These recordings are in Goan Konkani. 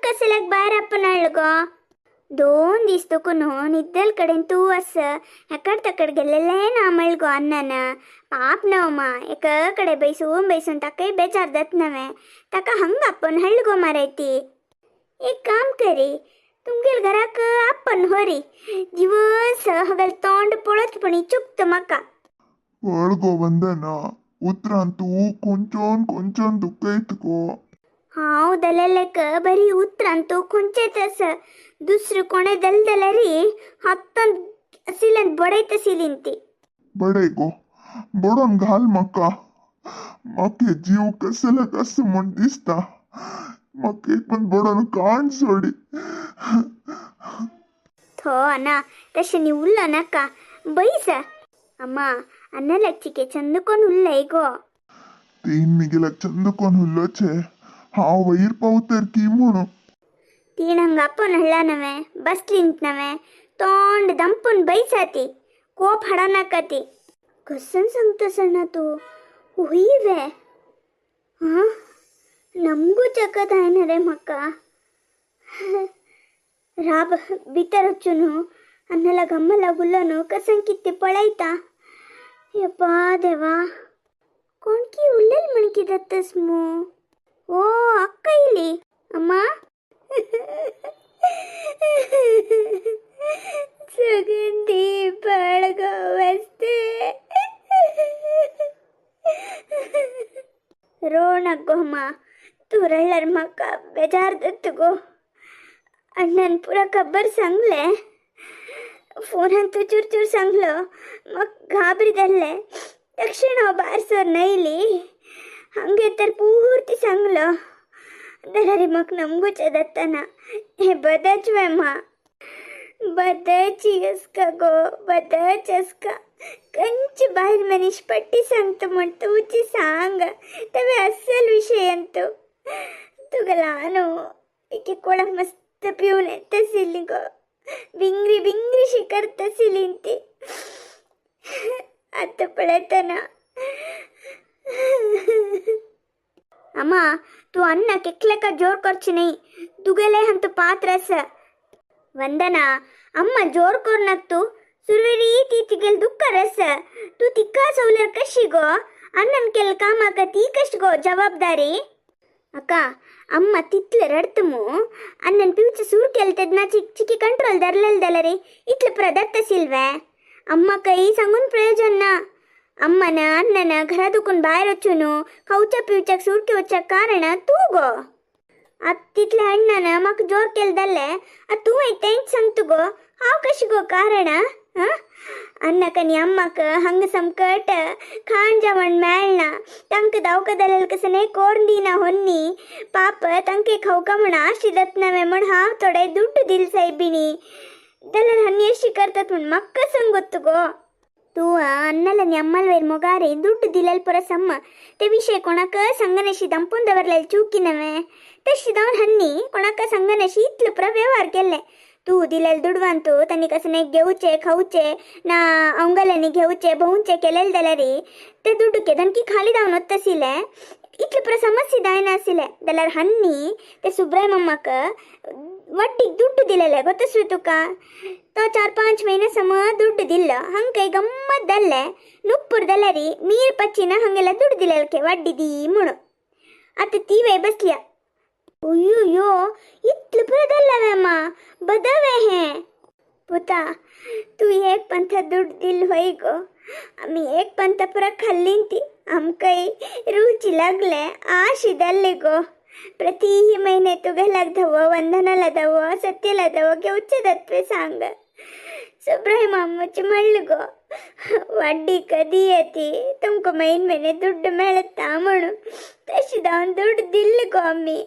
कसल्याक भायर आपून हाडलो गो? दोन दीस तुकून निद्दल कडेन तूं आस एकड तकड गेल्लेलें ना म्हळ गो अन्नान. पाप नवमा एका कಡೆ बैसून बैसून ताकाय बेजार जात नव्हे. ताका हंग आपोवन हाडलो गो माराय ती. एक काम करी, तुमगेल घराक आप्पन होरी दिवस हगल तोंड पळोत पणी चुकत म्हाका. पळ गो वंदना, उतरान तूं कोंचोन कोंचोन दुखयत गो. हांव दलेलेक बरी उतरान तूं खंयचेच आसा, दुसरें कोणें दल जाल्यार हातान आशिल्ल्यान बडयत आशिल्ली ती. बडय गो, बडोवन घाल म्हाका. म्हाका जीव कसले कस म्हूण दिसता. म्हाका एक पण बडोवन काण सोडी. थो ಅಣ್ಣ, तशें नी उल्लो नाका, बैस. अम्मा, अन्नलाक चिके चंद कोन उल्लय गो. तीन मिगेल्याक चंद कोन उल्लोचे. हांव वयर पावतर की म्हणून. तीण हंग आपोवन हाडला नवे बसलींत नवे तोंड दंपून बैसाती, कोप हाडा नाका ती. कसन सांगता सण्णा तूं? हुई वे हां नमगू चकत आहे रे म्हाका. राब भितर वचून अन्नाला गम्मला गुल्लोನು कसन कित्ते पळयता. यप्पा देवा, कोण की उल्लेल म्हण कित्याक मू? ओ अक्का इली. अम्मा, सुगंधी बाळगो वस्ते. ರೋಣಗ್ಗೋ ಅಮ್ಮ, तूं रडल्यार म्हाका बेजार जाता गो. अण्णान पुरा खबर सांगलें फोनान, तूं चूर चूर सांगलो, म्हाका घाबरी जाल्लें. तक्षण हांव भायर सरून येयली हांगे तर पुर्ती सांगलो. जाल्यार म्हाका नमगूचें जाताना हें बदच वे मा बदची अस्का गो, बदच अस्का. कंच बायल मनीस पट्टी सांगता म्हण तुची सांग तवे अस्सल विशय अंतू. तुका ल्हान एक कोळा मस्त पिवन येता आशिल्ली गो, बिंगरी बिंगरी शी करता आशिल्ली ती. आतां पळयतना. अम्मा, तूं अन्नाक एकलेका जोर करची न्ही, तुगेलें हंतू पात्र आसा. वंदना, अम्मा जोर कोरनाक तूं सुरवेरी ती तिगेल दुख्ख रस. तूं तिका सवल्यार कशी गो? अण्णन केल्ल कामाक ती कशी गो जबाबदारी? अक्का, अम्मा तितले रडत मू. अण्णन पिवचे सूर केले तेन्ना चिकी कंट्रोल धरलेले जाल्यार इतले पुरा दत्त सिल्वे. अम्माकय सांगून प्रयोजन ना. अम्मन अण्णन घरा दुखून भायर वचून खावच्या पिवच्याक सूर घेवच्या कारण तूं गो. आत तितले अण्णन म्हाका जोर केले जाल्ले, आत तूं तेंच सांगता गो, हांव कशी गो कारण? आं, अण्णाक आनी अम्माक हंग समकट खाण जेवण मेळना, तांकां दावका जाल्यार कसं न्ही कोण दिना होन्नी. पाप तांकां खावका म्हण आशी जातना म्हण हांव थोडे दुड्ड दिल सायबिणी, जाल्यार हन्नी अशी करतात म्हण म्हाका सांगत गो तूं? अन्नल आनी अम्मल वयर मोगारे दुड्ड दिलेल पुरो सम्म. ते विशय कोणाक सांगनाशी दंपून दवरलेले चुकी नव्हे. तशी जावन हन्नी कोणाक सांगनाशी इतलो पुरो व्यवहार केल्ले. तूं दिलेले दुडवान तूं तांणी कसं नाही घेवचे खावचे ना अंगल्यांनी घेवचे भोंवचे केलेले जाल्यार ते दुड्ड केदनकी खाली जावन वता आशिल्ले, इतले पुरो समस्या जायनाशिल्ले. जाल्यार हन्नी ते सुब्राय मम्माक वड्डीक दुड्ड दिलेले गोतसू तुका? तो 4-5 म्हयने सम दुड्ड दिल्लो. हांकां गम्मत जाल्ले नुप्पूर जाल्यार मीर पच्चीन हांगेले दुड्ड दिलेले वड्डी दी म्हणून. आतां ती वे बसल्या. अय्यो, इतलें पुरो जाल्लें अम्मा, बदवे हें. पुता, तूं एक पंथ दुड्ड दिल होय गो, आमी एक पंथ पुरा खाल्ली ती आमकांय रुची लागले, आशी जाल्ली गो. प्रति महिने तुगेल्याक धवो, वंदनाला धवो, सत्यला धवो घेवचे जातवे सांग. सुब्राय मामाचे म्हणलं गो, वाड्डी कधी येते तुमकां म्हयन म्हयने दुड्ड मेळता म्हणून. तशी जावन दुड्ड दिल्ले गो आमी,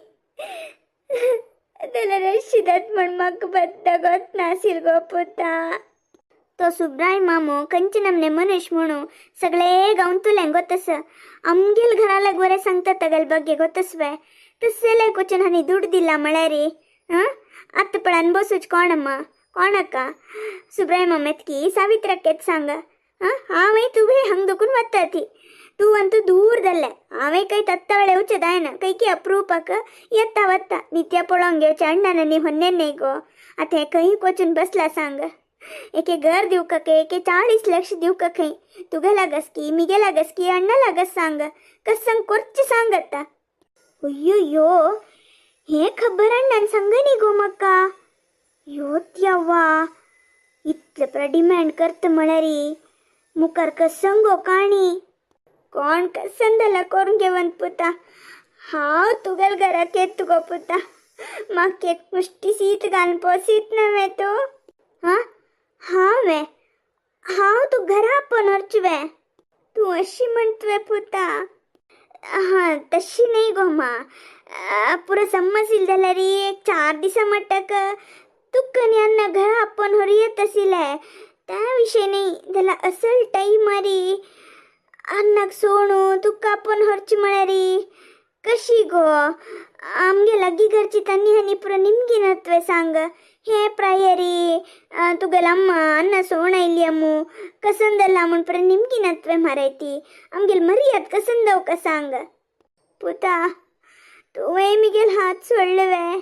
जाल्यार अशी जात म्हण म्हाका बद्द गोत नाशील गो पुता. तो सुब्राय मामो खंयचे नमने मनीस म्हणू सगळे गांवतुलें गोतस. आमगेल घराला बरें सांगता तगल बग्गे गोतसवे. तसले वचून हांणी दुड्ड दिला म्हळ्यार हां आतां पळान बसूच कोण अम्मा, कोण अक्का? सुब्राय मामेतकी सावित्राकेच सांग. हां, हांव तुवें हांग दुखून वता ती. तूं अंतू दूर जाल्लें. हांवें खंय तत्ता वेळ येवचें जायना, खंय की अप्रुपाक येता वता. नित्या पळोवंक घेवचें अण्णान आनी होन्नेन न्ही गो. आतां हें खंय वचून बसला सांग. एके घर दिवका खंय, एके 40 लक्ष दिवका खंय. तुगे लागस की मिगे लागस की अण्णा लागस सांग, कसंग कोरचें सांग आतां. अय्यो, हें खबर अण्णान सांग न्ही गो म्हाका. यो देवा, इतलें पुरो डिमांड करता म्हळ्यार मुखार कसंग गो काणी. कोण कसन जाल्यार करून घेवन पुता. हांव तुगेल घराक येत गो पुता, म्हाका एक मुश्टी शीत घालून पोसीत न्हय तूं. हां हांव हांव तूं घरा आपोवन व्हरचें वे? तूं अशी म्हणटवे पुता? हां तशी न्ही गो मा. पुरो समज येयलें जाल्यार एक 4 दिसां म्हणटक तुका आनी अण्णा घरा आपोवन व्हरू येत आशिल्लें. त्या विशय न्ही जाल्यार असल टायमारी अण्णाक सोडून तुका आपोवन व्हरचें म्हळ्यार कशी गो? आमगे लागीं घरची तन्नी हानी पुरो निमगी नत्वे सांग. हे प्रायरी तुगेल अम्मा अण्णा सोण आयली अम्मू कसन जालां म्हूण पुरो निमगी नत्वे मारायती. आमगेल मर्याद कसन जावका सांग पुता. तुवें मिगेल हात सोडले वे?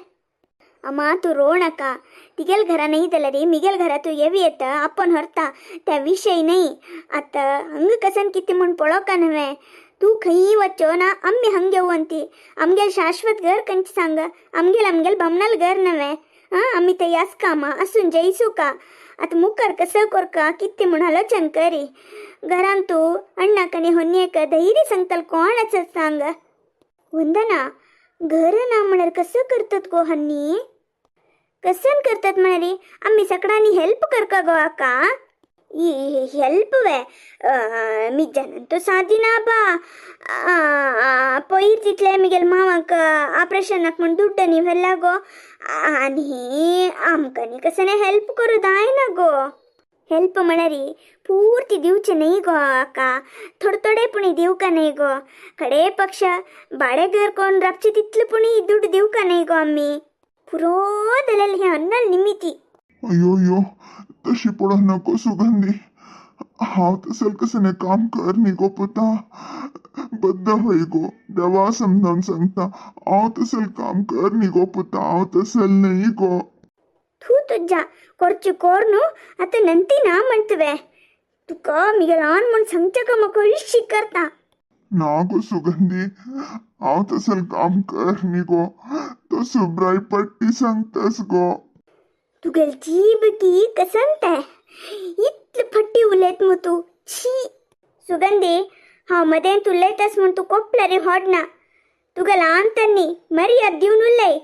अम्मा तूं रो नाका. तिगेल घरा न्ही जाल्यार मिगेल घरा तूं येवी येता आपोवन व्हरता, त्या विशय न्ही. आतां हंग कसन कितें म्हूण पळोवका न्हय. तूं खंयी वच्चो ना, आमी हंग येवंती. आमगेल शाश्वत घर खंयचें सांग? आमगेल आमगेल बामणाल घर न्हय. आं आमी थंय आसका मा आसून जयसुका. आतां मुखार कसो करका कितें म्हूण आलोचन करी. घरान तूं अण्णाक आनी होन्येक धैर्य सांगतल कोण आसत सांग. वंदना, घर ना म्हळ्यार कसं करतात गो हन्नी? कसन करतात म्हळ्यार आमी सगळ्यांनी हेल्प करका गो आका. हेल्प वे? मिज्जान तो सादी ना बा. पयर तितले मिगेल मावाक ऑपरेशनाक म्हूण दुड्ड न्ही व्हेला गो, आनी आमकां न्ही कसं हेल्प करूं जायना गो. हेल्प म्हळ्यार पूर्ती दिवचें न्ही गो आका, थोडे थोडे पुणी दिवका न्ही गो. खडे पक्ष भाडें घर कोण राबचे तितले पुणी दुड्ड दिवका न्ही गो आमी. पुरो जाल्यार हें अन्नल निमिती. अयो यो, तशी पळोवं नको सुगंधी. हांव तसल कसं काम कर न्ही गो पुता. बद्द हय गो, देवा समजावन सांगता, हांव तसल काम कर न्ही गो पुता, हांव तसल न्ही गो. तूं तुज्या करचें कोर न्हू. आतां नंती ना म्हणटवे तुका मिगेल आन म्हूण सांगचें का म्हाका हळशी करता. ना गो सुगंधी, हांव तसल काम कर न्ही गो. तो सुब्राय पट्टी सांगतास गो. तुगेल जीब की कसन तें इतले फट्टी उलयत मु तूं. छी सुगंधी, हांव मदें उलयतास म्हूण तूं कोपल्यार होडना. तुगेल आंतन्नी मर्याद दिवन उलय.